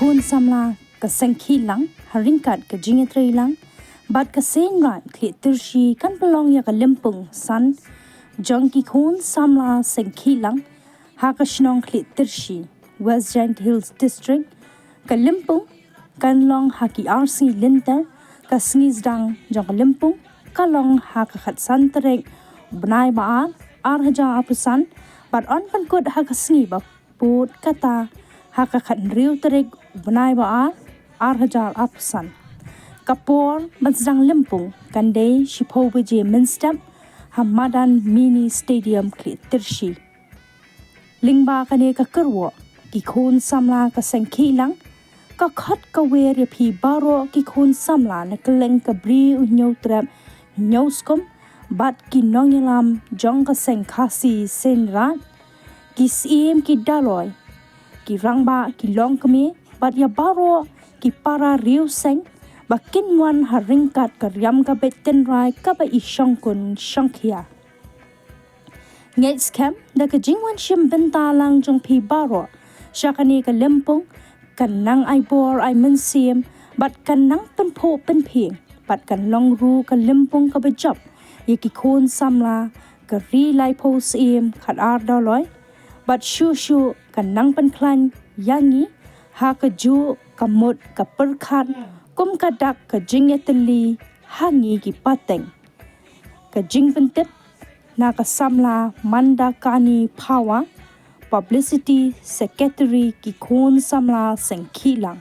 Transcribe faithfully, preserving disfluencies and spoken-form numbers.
Khun samla ka Seng Khih Lang ha ryngkat ka jingïatreilang bad ka Seng Raid Khlieh Tyrshi kan pynlong ïa ka lympung san jong ki khun samla Seng Khih Lang ha ka shnong Khlieh Tyrshi, West Jaintia Hills District. Ka lympung kan long ha ki ar sngi lynter. Ka sngi sdang jong ka lympung ka long ha ka khatsan tarik bnai ba ar, ar hajar arphew san, bad yn pynkut ha ka sngi ba pud kata ha ka khathynriew tarik bnai ba ar, ar hajar arphew san. Ka por ban sdang lympung kan dei shiphew baje mynstep ha madan Mini Stadium Khlieh Tyrshi. Lyngba kane ka kyrwoh, ki khun samla ka Seng Khih Lang ka khot ka wer ïa phi baroh ki khun samla na kylleng ka Bri U Hynñiewtrep Hynñiewskum bad ki nongïalam jong ka Seng Khasi Seng Raid, ki Syiem ki Dolloi, ki Rangbah ki Longkmie bad ïa baroh ki para riewseng ba kin wan ha ryngkat ka riam ka beit tynrai kaba i shongkun shongkhia. Ngeit skhem da ka jingwan shim bynta lang jong phi baroh sha kane ka lympung kan nang ai bor ai mynsiem bad kan nang pynphuh pynphieng bad kan long ruh ka lympung kaba jop ïa ki khun samla ka Ri Laiphew Syiem Khatar Dolloi bad shuh shuh kan nang pynkhlaiñ ïa ngi ha kajuh ka mut ka pyrkhat kum ka dak ka jingïatylli ha ngi ki pateng. Ka jingpyntip na ka samla Mandakani Phawa, Publicity Secretary ki khun samla Seng Khih Lang.